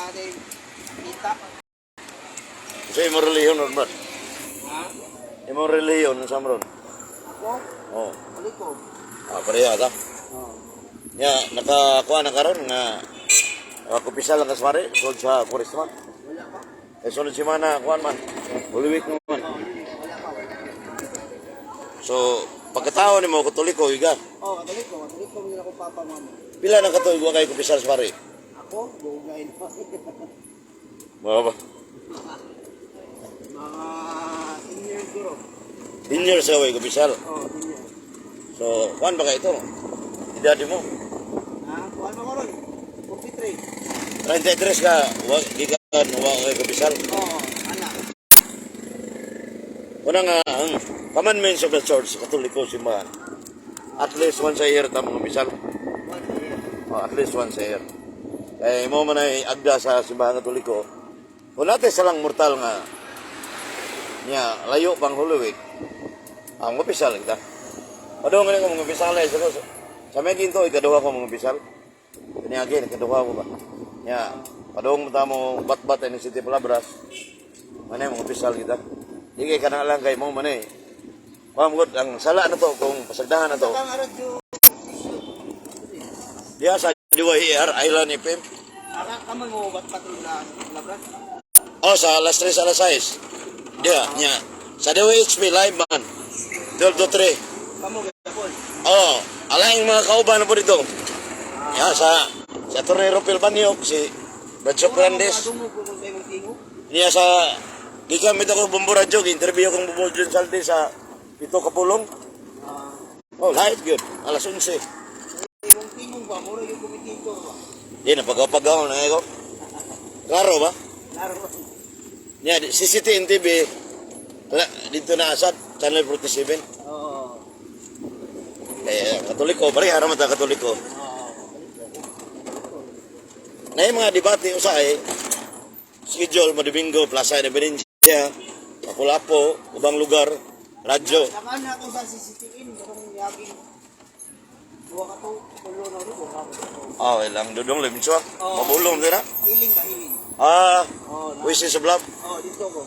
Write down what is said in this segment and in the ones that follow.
natin kita. Sa imong relihiyon ron, brad? Ha? Imong relihiyon sa ron? Ako? Oh. Ulit ko. Ah, pareha ta. Oo. Nya nakakuha na karon nga nakakupisal ang kasmari sulod sa Kurisma. Wala pa. Eh sunod semana kuan man. Holy Week naman. Oo, wala pa. Wala. So pagkatao nimo Katoliko iga. Oh, Katoliko. Katoliko mo ako papa mama. Pila na katuig wa kay kupisal sa pare? Ako? Bugay na. Mga ba? Mga 10 years guro. 10 years ka way kupisal. Oo, 10 years. So kuan ba kay ito? Edad mo? Ha? Kuhan mo ko ron. 43. 33 ka wa gikan wa kay kupisal. Oo, anak. Una nga ang commandments of the church Katoliko simbahan. At least once a year ta mga misal. Once a year. Oh, at least once a year. Eh, mo man ay agda sa simbahan Katoliko. Kung natin sa lang mortal nga niya layo pang Holy Week, ang opisyal kita. Padung nga ko mga opisyal ay sa may ginto ikaduha ko mga opisyal. Kaniagi ikaduha ko ba. Niya padung mo tamo batbat ini City Palabras. Manay mga opisyal kita. Di kay kana lang kay mo manay. Pamgot ang sala na to kung pasagdahan na to. Ang radyo. Diya sa DYER Island FM. Aka kamo mo bat patrol na labras. Oh, sa alas 3, alas 6. Diya, niya. Sa DYHP live man. 12 to 3. Kamo gapon. Oh, alaing mga kauban na po dito. Ya, sa Tornero Pilbanyok, si Radyo Grandes. Dungog ko sa imong tingog. Niya sa, gigamit ako Bumbo Radyo, interview akong Bumbo John Salde sa Pito Kapulong. Ah, Oh, live good. Alas 11. imong tingog ba mura yung komentator ba. Di na pagkapagaw na ko. Klaro ba? Laro. Niya, CCTV TV, wala, dito na asad, Channel 47. Oo. Eh, Katoliko, pareha raman ta Katoliko. Oo. Na yung mga debate usahay, schedule mo Domingo, Plaza de Benencia, Lapu-Lapu, ubang lugar, radyo. Saka na ako sa CCTV katong yaging duha ka to kulo na ro duha ka to. Ah, ilang dudong limswa. Oo. Mabulong din na. Hiling ba hiling? Ah, Oo, na. Wishes of Love. Oh, dito ko.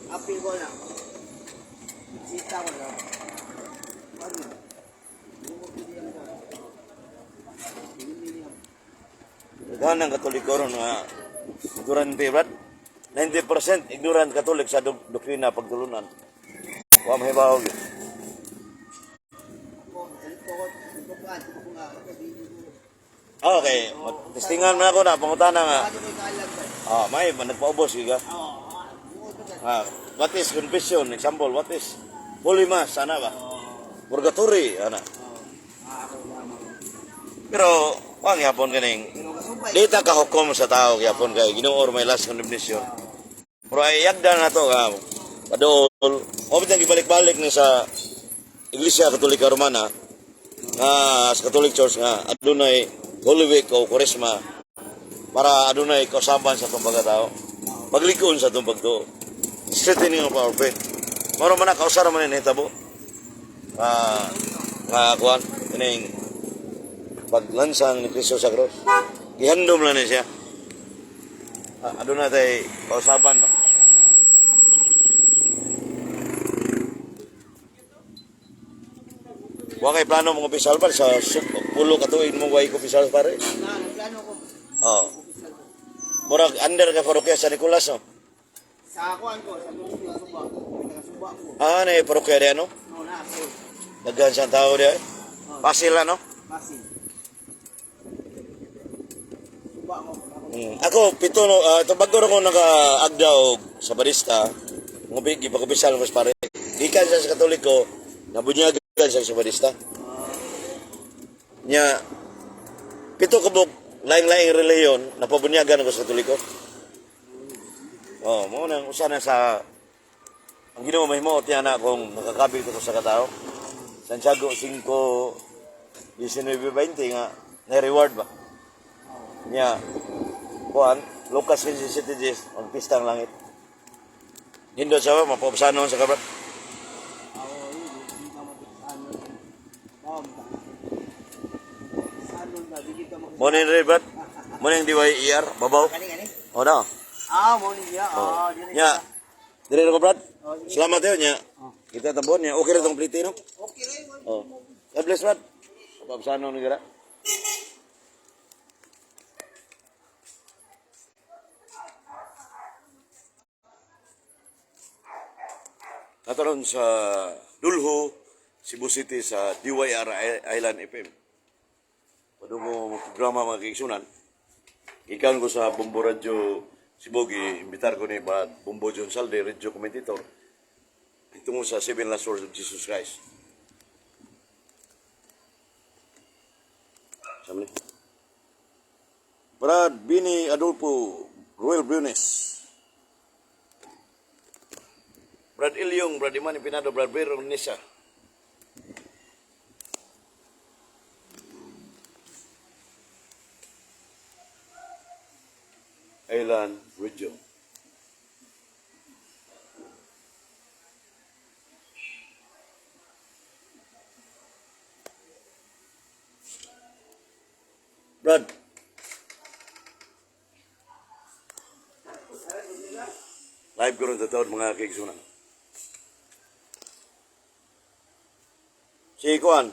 Apil ko na. Sita ko na. Ano? Daghan ng Katoliko ron nga ignorante, Brad. 90% ignorant Katolik sa doktrina pagtulunan. Wa mahibaw yun. Ako, dito ko, dito ko, dito ko nga. Ah, okay, testingan mo na ako na, pangutana nga. Ano ko'y kaalam ba? Ah, may, nagpaubos, giga. Oo, buot ka. Ah, what is confession? Example, what is Holy Mass, ana ba? Purgatory, ana. Ah, ako lamang. Pero, wang yapon kaning Pero kasubay. di ta kahukom sa tao gyapon kay Ginoo or may last condemnation. Pero ay yagda na to nga padol. Mo bitang gibalik-balik ni sa Iglesia Katolika Romana nga sa Catholic Church nga adunay Holy Week o Kwaresma para adunay kausaban sa atong pagkatao. Paglikon sa atong pagtuo. Strengthening of our faith. Maro man na kausara man ni nahitabo. Nga nga kuan kining paglansang ni Kristo sa cross. Gihandom lang ni siya. Ah, aduna tay kausaban ba. Wa kay plano mong opisyal ba sa pulo ka tuig mo way opisyal pare? Na, nagplano ko. Oh. Murag under ka parokya sa Nicolas no. Sa akuan ko, sa munisipyo, suba. Taga suba ko. Ah, na parokya diyan no. No, na, so, Daghan sa tao diyan. Pasil na no. Pasig. Suba ko. Ako. Ako pito no, uh, bago ko nakaagda og sa barista, ngubi gipakupisal ko sa pare. Gikan sa Katoliko, nabunyagan sa barista. Nya pito ka buok laing-laing relihiyon napabunyagan ako sa Katoliko. Oh, mo nang usa na sa ang Ginoo mahimo tiyan na kung nakakabig ko sa katao. Santiago 5:19-20 nga na reward ba. Nya kuan Lucas 15:7 ang pista ang langit. Nindo sa ba mapaubsanon sa kabrat. Ako, yun, hindi ka mag-ano. Oh, Ano na, di kita mag- Mo ni Brad. Mo ning DYER babaw. Kani, kani? Oh na. Ah, mo ni siya. Ah, dili. Nya. Dire ko, Brad. Oh, sige. Salamat yun, nya. Oh. Kita tabon nya. Okay ra tong plite, no? Okay ra yun. Oh. God bless, Brad. Pabsano ni gara. Nataron sa Dulho, Cebu City sa DYR Island FM. Padungo mo programa, mga kaigsunan. Ikan ko sa Bombo Radyo Cebu, imbitahan ko ni Brad Bombo John Salde, radio commentator. Tungo sa Seven Last Words of Jesus Christ. Sabi ni. Brad Bini Adolfo Royal Briones. Brad Ilyong, Brad Iman Pinado, Brad Vero Nisa. Island Region. Brad. Live ko rin sa taon, mga kaigsunan. Si Kuan.